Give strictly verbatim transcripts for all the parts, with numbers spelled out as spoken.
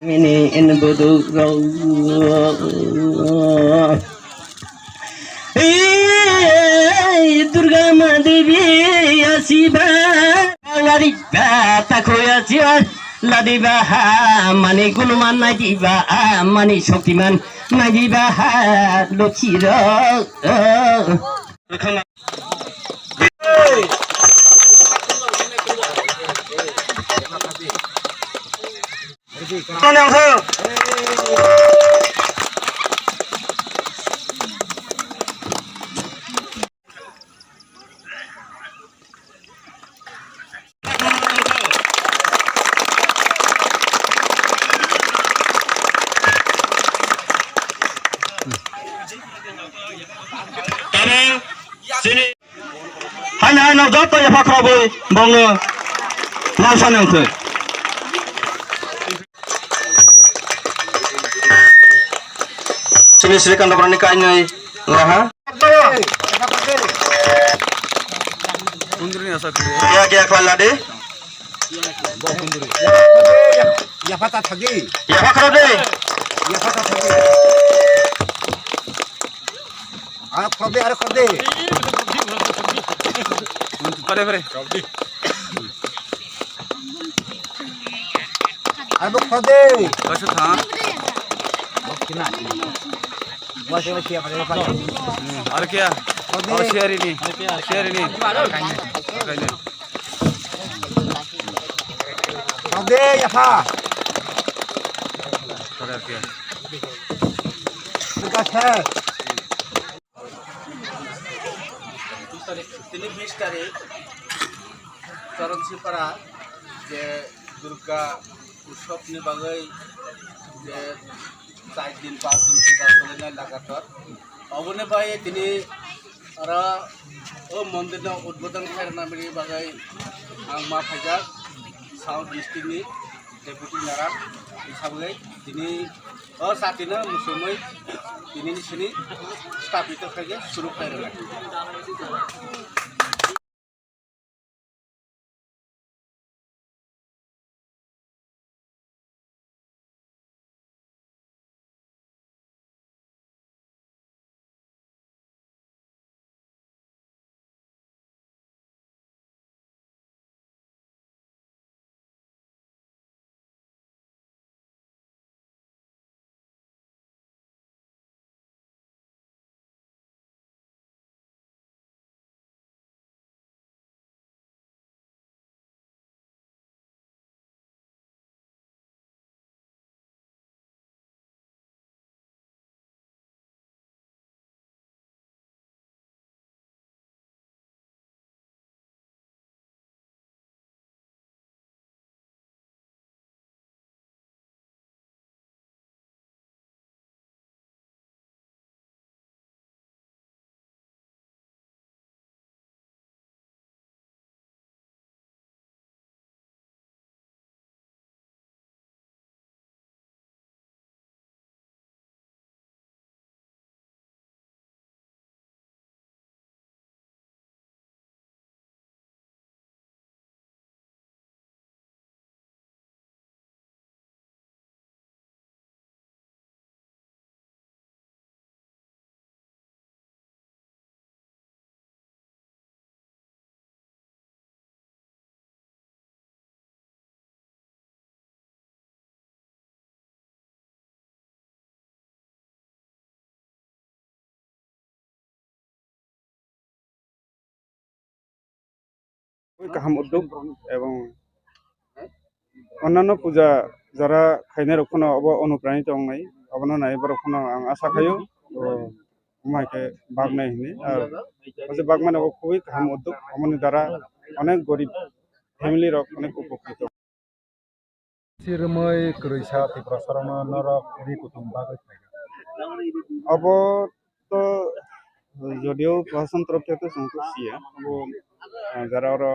Mini in budu ro. Hey, Durga Ma Devi asiba. Lari ba ta khoya jiwa. Ladi ba ha mani gunuman nai di ba ha mani shoktiman nai di ba ha lokhi ro. Haino haino joto yapha khorobwi bongno nangsa nangkhe. Chini Srikanta Brani kainwi wngkha. Kundri ni asa kiri. Kiya kiya khlai ladi. Yapha ta thagi. Yapha khorobwi. Yapha ta thagi. Aro khordi, aro khordi. Pare, pare. Aro khordi. Kaisa tha. Wasi, wasi, apa, apa. Hmm, aro kya? Khordi. Aro share ni. Share ni. Kaine. Khordi, yapha. Pare, aro kya? Buka khe. Tini bis tarik Chorongsipara je Durga Utsabni bagwi je char din, panch din puja solinai lagatar. Oboni bai tini aro o mondirno udbodon khairoknani bagwi ang ma phaijak South District ni Deputy Narak hisabwi tini o satino muchungwi tinini sini stapito khaikhe suru khairoknai. Kaham uddog ebong onnanno puja jara khainai rok phano obo onupranito wngnai, obono nai borok phano ang asa khaio, o, omo hai khe baknai hinwi. Ar o je bakmani obo khubui kaham uddog, omoni dara onek gorib family rok onek upokrit. Si rwmwi kwrwisa Tiprasarokno norok ri kutung bagwi phaikha. Obo to jodio proshashan torof thai to chwng to siya, obo, ah, jara oro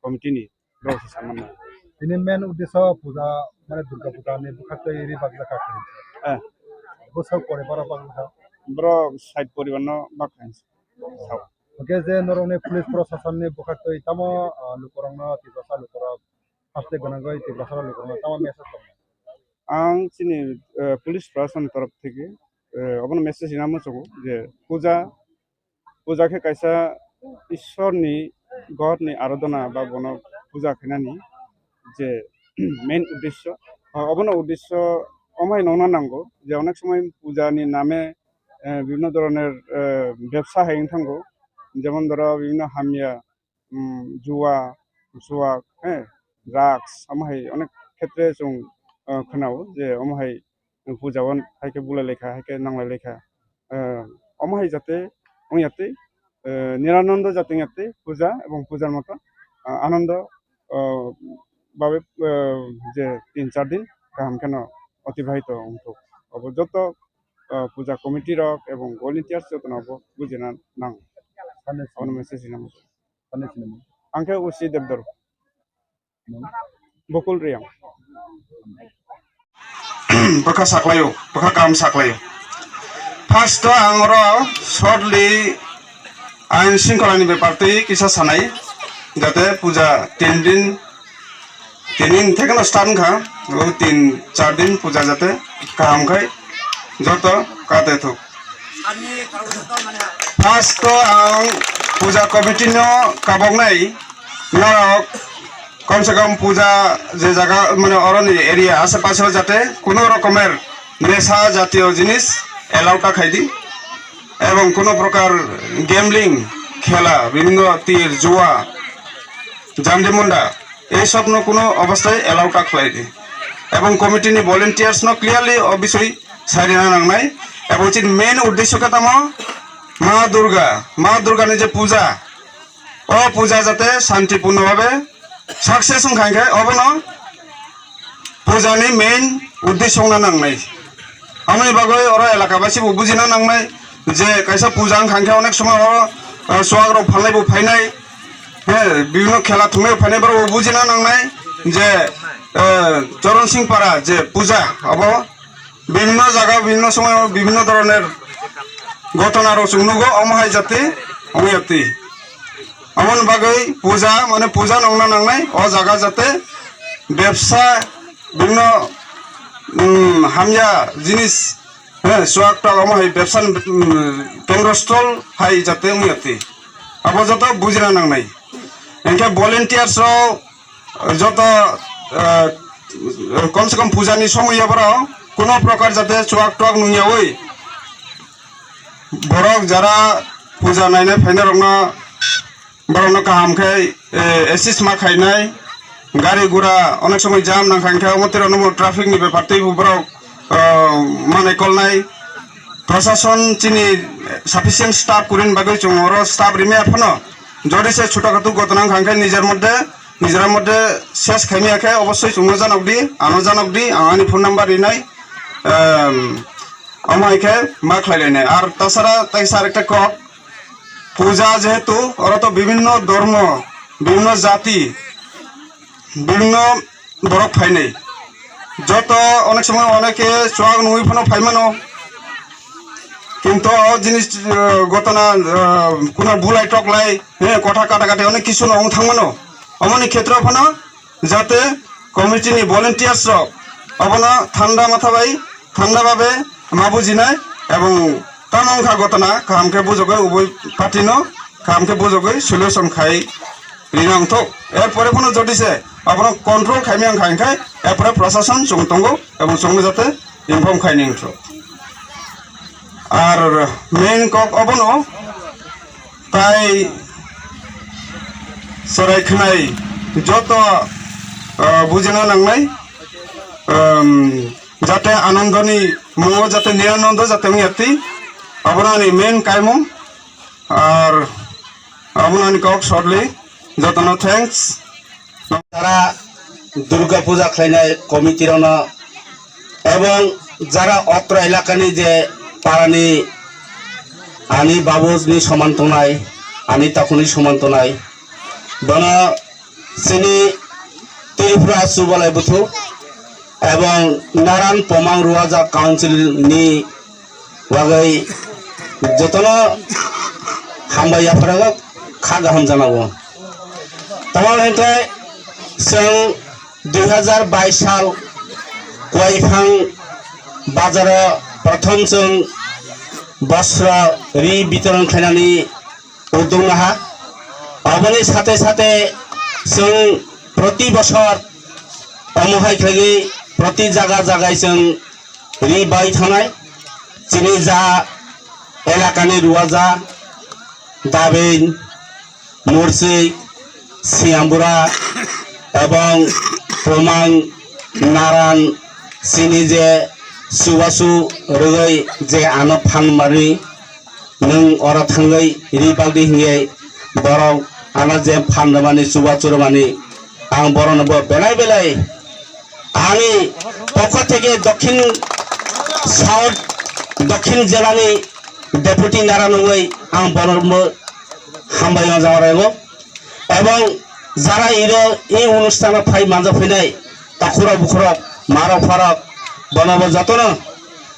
committee ni borok se sanna nai. Tini main uddesho puja, mane Durga puja ni bwkhaktwi ri bakjakha kwrwisa. Eh. Bwswk poribar rok bakjakha? Borok sait poribar no bakha hinwi sao. Hwnkhe je norokni police proshashan ni bwkhaktwi tamo, ah, lukurokno, Tiprasa lukurok, haste gwnangwi Tiprasa lukurokno tamo message tongo? Ang chini, eh, police prashasan torof theke, eh, obono message rina muchungo je puja, puja khe kaisa Ishwar ni, God ni aradhana ba bono puja khainani je main uddesho, ah, obono uddesho omhai nongna nango je onek somoi puja ni name, eh, bibhinno dhoroner, eh, bebsa hai wng thango, jemon dhoro bibhinno hamya, um, jua, juak, eh, drugs, omo hai onek khetre chwng, uh, khwnao je omo hai puja o hai khe bulai laikha, hai khe nanglai laikha. Uh, omo hai jate wngya twi, uh, niranondo jate wngya twi puja ebong pujar moto, uh, anondo, uh, babe, uh, je tin char din kaham kheno otibahito wngthok. Obo joto, uh, puja committee rok ebong volunteers jotono obo bujina nango. Ano message rina muchungo. Ang khe O C Debdor. Bokul Riyang. Bwkha saklaio, bwkha kaham saklaio. First o ang oro shortly ain singkholani bepar twi kisa sanai, jate puja tin din, tini thekeno start wngkha, o tin char din puja jate kaham khai joto kate thuk. First o ang puja committee no kaboknai norok kom se kom puja je jaga mane oroni area ashe pashe jate kuno rokomer nesha jatiyo jinis allow ta khaidi ebong kuno prokar gambling khela bibhinno tir jua jandi munda ei sokno kuno obostai allow ta khlaidi ebong committee ni volunteers no clearly o bisoi sairina nangnai ebong chini main uddesho khe tamo Ma Durga, Ma Durga ni je puja, o puja jate shantipunno bhabe success wngkha hinkhe obono puja ni main uddesho wngna nangnai. Amoni bagwi oro elaka basi bo bujina nangnai je kaisa puja wngkha hinkhe onek somoy oro, uh, chuak rok phalnai bo phainai, he, bibhinno khela thumnai bo phainai borok bo bujina nangnai je, uh, Choron Singh Para je puja abo bibhinno jaga, bibhinno somoy, bibhinno dhoroner ghotona rok chwng nugo, omo hai jate wngya twi. Amoni bagwi puja, mane puja nongna nangnai, o jaga jate bebsa, bibhinno, um, hamya jinis, eh, chuak tuak omo hai bebsa, um, kendro stol hai jate wngya twi. Abo joto bujina nangnai. Hinkhe volunteers rok joto, eh, kom se kom puja ni somoy ya borok kuno prokar jate chuak tuak nungyawi borok jara puja nainai phainai rokno borokno kaham khe, eh, assist ma khainai. Gari gura onek somoy jam nangkha hinkhe omo twi rokno bo traffic ni bepar twi bo borok, eh, manai kolnai. Prashason chini sufficient staff kurin bagwi chwng oro staff rimaya phano jodi se chhuto khatuk ghotona wngkha hinkhe nijer moddhe Mizoram moddhe ses khaimya khe obosoi chwngno janok di, ano janok di, ang ani phone number rinai, em, omo hai khe ma khlai lainai. Ar tasara taisa arekta kok, puja jehetu oro to bibhinno dhormo, bibhinno jati, bibhinno borok phainai. Joto onek somoy oneke chuak nungwi phano phaimano. Kintu o jinis, eh, ghotona, eh, kuno bulai toklai, eh, kotha kata kati onek kisu no wng thangmano. Omoni khetro phano jate committee ni volunteers rok obono thanda matha bai, thanda babe ma bujinai ebong tamo wngkha ghotona kaham khe bujogwi ubui party no kaham khe bujogwi solution khai rina wngthok. Erpore phano jodi se abono control khaimya wngkha hinkhe erpore prashason chwng tongo ebong chwngno jate inform khaini wngthok. Ar main kok obono tai chwrai khwnai joto, ah, bujina nangnai, um, jate anandoni mungo jate niranondo jate wngya twi, abono ani main kaimung. Ar abono ani kok shortly jotono thanks. Tara Durga puja khlainai committee rokno ebong jara otro elakani je parani ani babuni soman tongnai, ani takhukni soman tongnai, bono chini Tripura Subalai Buthu ebong Naran Pomang Ruajak Council ni bagwi jotono hambai yapharago kha gaham janago. Tamo hwnkhe chwng dui hazar bais sal Koiphang bazaro prothom chwng bosro ri bitoron khlainani uddog naha. Oboni sate sate chwng proti bosor omo hai khlaiwi proti jaga jagai chwng ri bai thangnai. Chini ja elakani ruwaja, Daben, Mursik, Siambura ebong Pumang, Naran, chini je chubachu rwgwi je ano phan mani, nwng oro thangwi ri bagdi hingye borok ano je phan rwmani, chubachu rwmani, ang borokno bo belai belai ani pokho theke Dokhin South, Dokhin jelani Deputy Naran wngwi ang borokno hambai ma jaga rego. Ebong jara iro e onusthano phai manja phainai takhurok bukhurok, marok pharok, bonobo jotono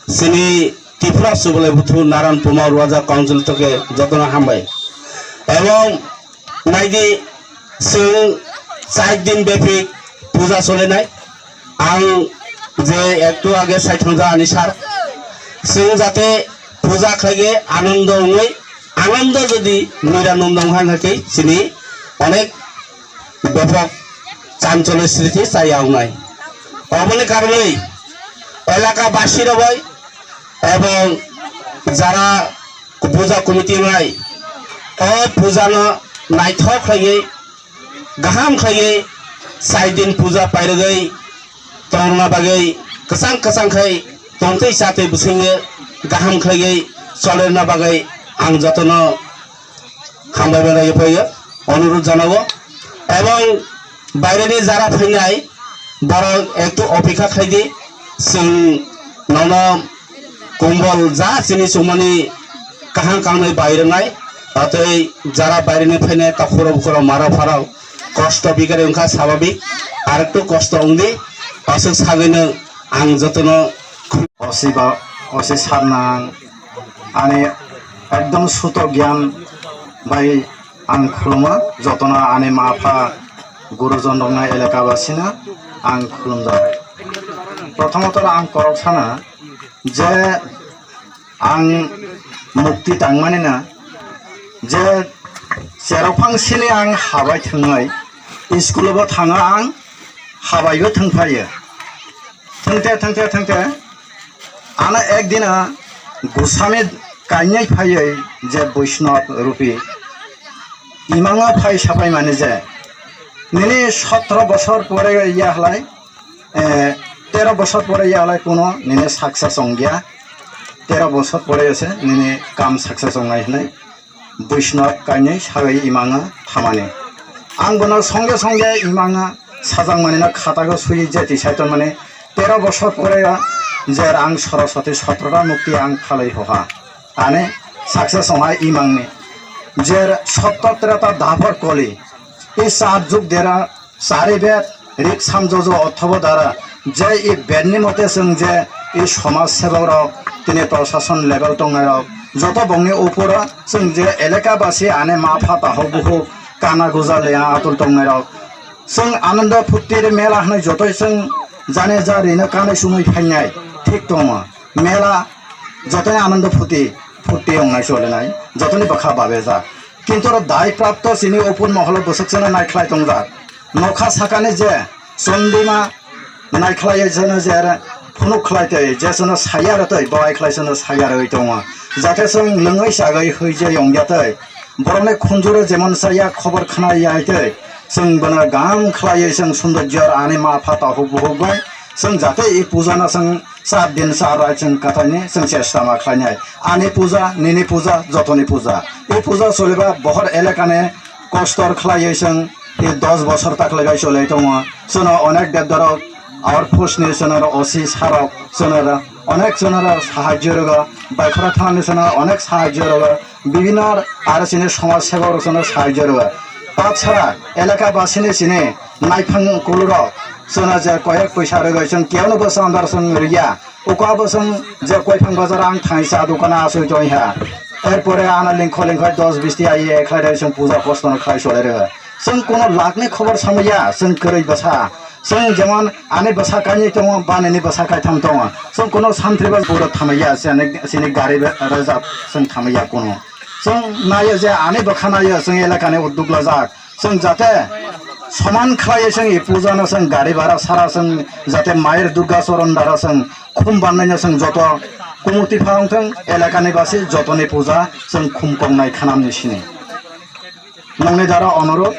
chini Tripura Subalai Buthu Naran Puma Ruwaja Council toke jotono hambai. Ebong naidi chwng char din bepik puja solenai. Ang je ektu age sai thangja ani sar, chwng jate puja khlaige anondo wngwi, anondo jodi niranando wngkha hwnkhe chini onek bepok chancholo sriti chaya wngnai. Oboni karonwi elaka basi rok bai ebong jara puja committee wngnai o puja no naithok khlaiwi gaham khlaiwi char din puja pairogwi tongna bagwi kwchang kwchang khai tongtwi chatwi bwswngwi gaham khlaiwi cholirna bagwi ang jotono hambai bai rwgwi phaio, onurudh janago. Ebong baireni jara phainai borok ektu opikha khlaidi, chwng nono kombol ja chini chumani kaham kangnwi bai rwnai, atwi jara baireni phainai takhurok bukhurok marok pharok kosto bigari wngkha sababik, arektu kosto wngdi, aswk sagwino ang jotono osi ba osi sarnang ani ekdom suto gyan bai ang khulumo, jotono ani ma pha gurujon rokno elaka basino ang khulumjak. Prothomotoro ang korok sana je ang mukti tangmani na je cherok phang sini ang habai thangnai, school bo thanga ang habai bo thangphaio. Thangte thangte thangte ano ekdina Goswami kainai phaiwi je Vaishnav rupi imanga phai sapai mani je nini sotro bosor pore ya halai, eh, tero bosor pore ya halai kuno nini success ongya, tero bosor pore ase nini kam success ongnai hinai. Vaishnav kainwi sawi imanga thamani. Ang bono songya songya imanga sajak manino khatako swi jeti saiton mani tero bosor pore o je ang Saraswati sotrota mukti ang khalai hoha. Ani success ongha imangni. Je sotto treta dapor koli. I sat juk dera Sari bed, rik samjojo othobo dara, je i bedni mote chwng je i somaj sebok rok, tini prosason level tongnai rok, joto bongni uporo chwng je eleka basi ane ma pha taho buhu kana guja leya atul tongnai rok, chwng anando phuttir mela hwnwi jotoi chwng jane ja rino kanwi sumui phainai thik tongo. Mela jotoni anando phuti, phuti wngnai solinai, jotoni bwkha babejak. Kintu oro dai prapto chini opor moholo bwswk chwngno naikhlai tongjak. Nokha sakani je chondima naikhlai chwngno je phunuk khlai tei je chwngno saya rwtwi, boai khlai chwngno saya rwwi tongo. Jate chwng lwngwi chagwi hwijwi ongya tei borokni khunjuro jemon saya khobor khna ya tei chwng bono gam khlaiwi chwng sundorjor ani ma pha tahu buhuk bai chwng jate i puja no chwng Char din char rai chwng kathai ni chwng chesta ma khlai nai. Ani puja, nini puja, jotoni puja. I puja choliba bohor eleka ni kostor khlaiwi chwng i dos bosor ta khlaibai cholai tongo. Chwngno onek debdarok, our post ni chwngno O C sarok, chwngno onek chwngno sahajyo rwgo. Baikhora thani chwngno onek sahajyo rwgo. Bibhinno aro chini somaj sebok rok chwngno sahajyo rwgo. Tatsara eleka basini chini naiphang kulurok chwngno je koyek poisa rwgwi chwng kiyano bwsa andar chwng rwya. Uka bwswng je Koiphang bazar ang thangwi cha dukana asoi tongwi ha. Erpore ano lengkho lengkho dos bisti ai ye khlai rw chwng puja kosto no khlai solai rw. Chwng kuno lakni khobor samaya chwng kwrwi bwsa. Chwng jemon ani bwsa kainwi tongo, ba nini bwsa kaitham tongo. Chwng kuno santriba pura thamaya, chini, chini gari rajak chwng thamaya kuno. Chwng nayo je ani bwkha nayo, chwng elakani udduk lajak. Chwng jate soman khlaiwi chwng e puja no chwng gari bhara sara chwng jate Mayur Durga Charan dara chwng khum bannaino chwng joto kumuti pharong thwng elakani basi jotoni puja chwng khum kongnai khanamni sini. Nongni dara onurodh,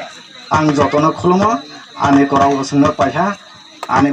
ang jotono khulumo, ani korok chwngno paikha, ani